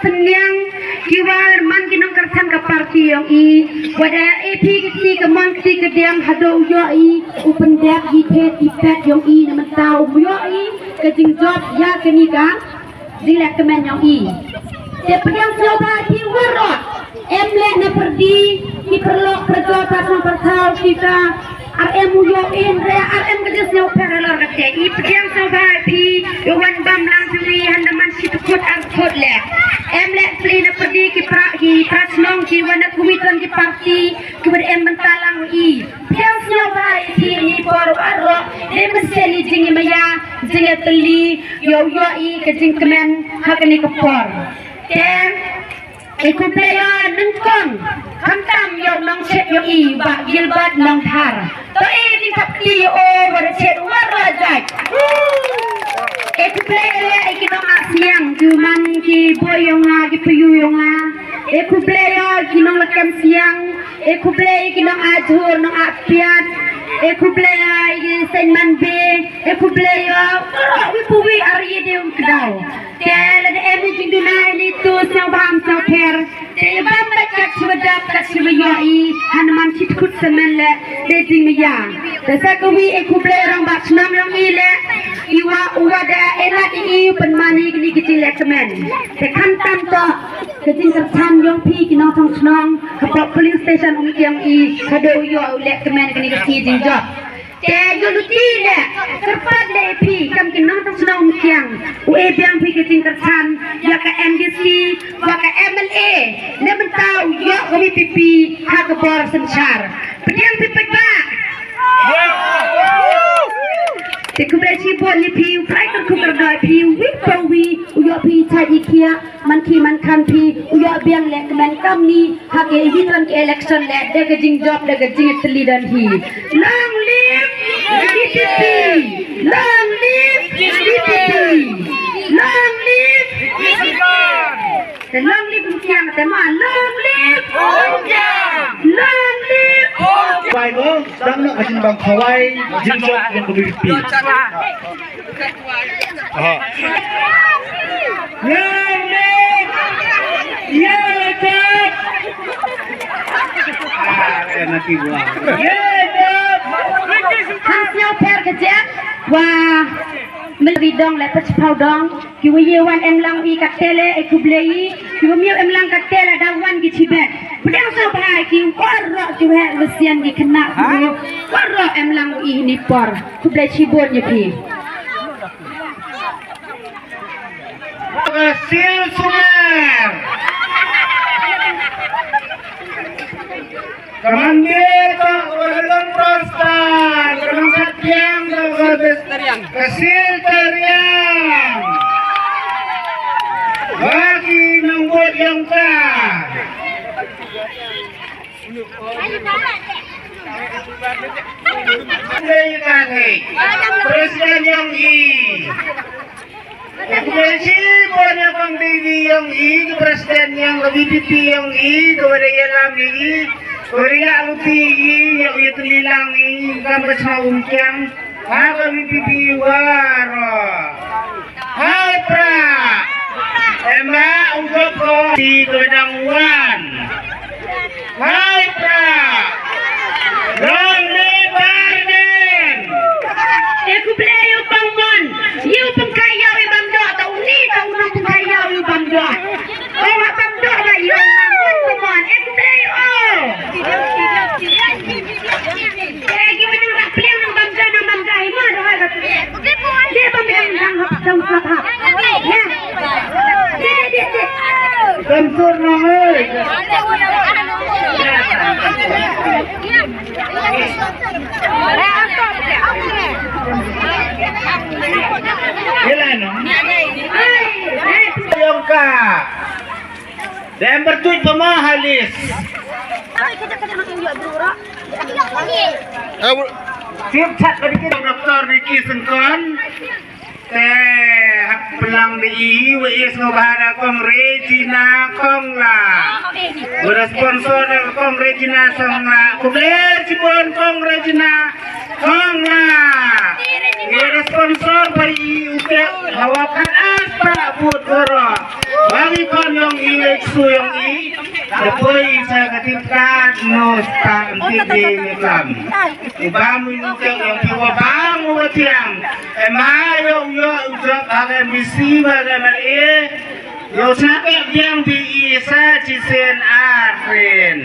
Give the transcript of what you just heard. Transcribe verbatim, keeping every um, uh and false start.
Pynïang ki war man ki nongkyrchan ka party yong i. Wat da e phi ki ti ka mang ki ti ka diang haduh u yoh i u pyndep i phet i pet yong i na mynta u yoh i ka jingjop ïa kani ka jingleh kmen yong i. Te pdiang sngewbha phi waroh em leh na pyrdi ki pyrlok pyrjot pyrthong pyrthaw ki ka ar em u yoh in re ar em ka jisngew pher halor kate i pdiang sngewbha phi. Ïa wan bam lang phi wi han da man shi tkut ar tkut leh em leh pli na pyrdi ki pra ki pra chnong ki wan na kwi ton ki party ki wan em mynta lang i. Pdiang sngewbha phi ni por waroh de mynta ni jingmaya jingtylli ïa u yoh i ka jingkmen ha kani ka por. Te e khublei ïa nyngkong khamtam ïa u nongchet ïa i Bah Gilbert Nongthar. To e jingthap kti ïa u wa da chet waroh jait. E khublei ïa leh e ki nong ah sniang ki man ki boi ïong nga ki payu ïong nga. E khublei ïa ki nong lakem sniang. E khublei ïa ki nong ah jhur nong ah piat. E khublei ïa ki seiñ man be. E khublei ïa waroh wi pu wi ar ïa de um kdaw. Te lada em i jingduna ini tu sngewbha ym sngewpher. Te bam bad kat shiwa dap kat shiwa ïohi. Han man shi tkut semen leh de jingmaya. Te sa kawi e khublei rong bad shnong yong i leh. Iwa uwa da elat i i u pynmani kini ki jingleh kmen. Te khamtam to ka jingkyrchan yong phi ki nongchong shnong hapoh polling station Umkiang i haduh u ïoh u leh kmen kini ki jingjop. Te ïa luti leh kyrpad leh phi kam ki nongtong shnong Umkiang u e biang phi ka jingkyrchan ïa ka M D C wa ka M L A ne mynta u ïoh ka V P P ha ka bor synshar. Pdiang phi paidbah. Te khublei shibun ïa phi u trai kyrkhu kyrdoh phi u wi pa u wi u ïoh phi chait i khiah. Man ki man khan phi u ïoh biang leh kmen kamni ha ki wi ton ki election leh de ka jingjop de ka jingtylli don hi. Long live V P P. Long live V P P. Long live. Te long live Umkiang te ma long live. Long live. Bai mo dang na ka jingbang khawai jingjop ïa ka V P P. Aha. Ïa leh. Ïa leh. Ah, eh, nanti gua. Ïa leh. Kham sngewpher ka jep. Wah. Mel ri dong leh pachpau dong. Ki wa ïa wan em lang i ka tele e khublei i. Ki wa miaw em lang ka tele da wan ki chibet. Pdiang sngewbha ki waroh ki wa heh wa sian ki khynnah ki wa waroh em lang i ni por. Khublei shibun ïa phi. Ka sil sumer. Ka mandir ka Balang Prostar, ka Nongkatbiang ka Balang ka Sil Tariang. Bagi nang buat yang ka. Presiden yang i. Khublei shibun ïa kong Devi yong i, ka president yong ka V P P yong i, ka wa da ïalam ïa i, ka wa da ïaluti ïa i, ïa u ïatylli lang ïa i, kam ka sma Umkiang, ha ka V P P waroh. Hai pra. Emma u gop ko ti ka wa dang wan. Hai pra. Long live Biden. E khublei ïa u Pangmon. Ïa u pynkhai ïa u Bamdoh. Ta u ni ta u nong pynkhai ïa u Bamdoh. Ong ha Bamdoh ba ïa u Pangmon. E khublei ïa u. E ki wa nang rah pliang nang Bamdoh nang Bamdoh. Ïa ma dong ha ka. Dei ba me dang hap, dang hap, hap. Ya. Dei, dei, dei, dei. Dang sur nang, eh. Dei la nang. Ai, ai. Yong ka. Dei em bertuit pama halis. Sip chat ka dikit. Doktor Ricky Sengkon. Te hap pelang di i wa is ngobhana kong Regina kong la. Wa da sponsor kong Regina song la. Khublei shibun kong Regina kong la. Wa da sponsor ba i utek hawa kan as pa bud koro. Ba ngi khot ïong i, leit shu ïong i. Da poi i sha ka tip kat, no start ym tip i ne klam. U bam u ïong i, ïong phi wa bam u wa tiang. Em ma ïong ïong u jop ha ka M D C ba ka M L A. Ïong sha ka biang bi i sa chisien ar sien.